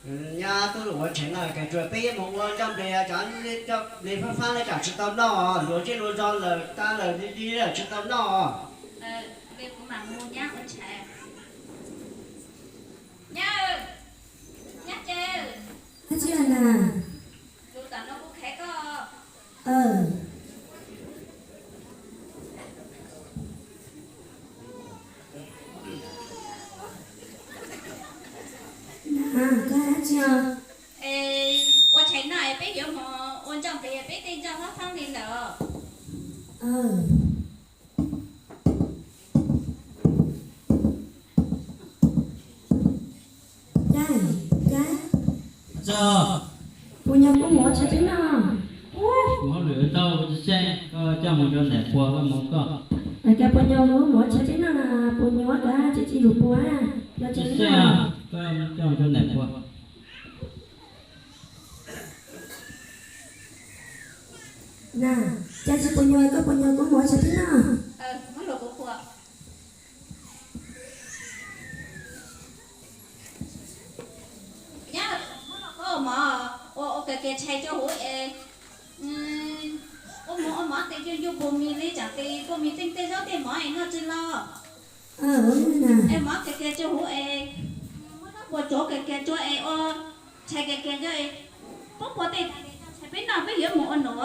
Nyab, tuaj ua tshais no koj tsuas peb yuav mus ua ncauj nplis, cov ncauj nplis fab fab no tsam tsis tau noj, luag zej luag zos lawm tag lawm li li lawm tsis tau noj. Kuv mam mus nyab ua tshais. Nyab, nyab ces, tsis na, tus tom no kuv khev koj. Koj hais tsis os? Es ua tshais no es peb yuav mus ua ncauj nplis, peb tej ncauj fab fab li lawm. Puas nyuam koj mus ua tshais peb noj? Kuv hauj lwm tau, tsis xeeb, koj coj mus rau ntawm puas koj mus koj. Cas puas nyuam mus ua tshais peb noj na, puas nyuam koj tsis tsis lus puas, los tsis xeeb, koj coj mus rau ntawm puas. Na, cas tsis puas nyuam, koj puas nyuam koj mus ua tshais peb noj. Nyab, koj ua mov, ua ua kiag kiag tshais rau huv es, ua mov ua mov tes ncu ncu puas mis li tsam tes puas mis tej tej zaub tej mov es noj tsis los. Es mov kiag kiag rau huv es, muab zaub puas tsov kiag kiag rau es ua tshais kiag kiag rau es, pub puas tej tshais peb noj peb yuav mus ua num.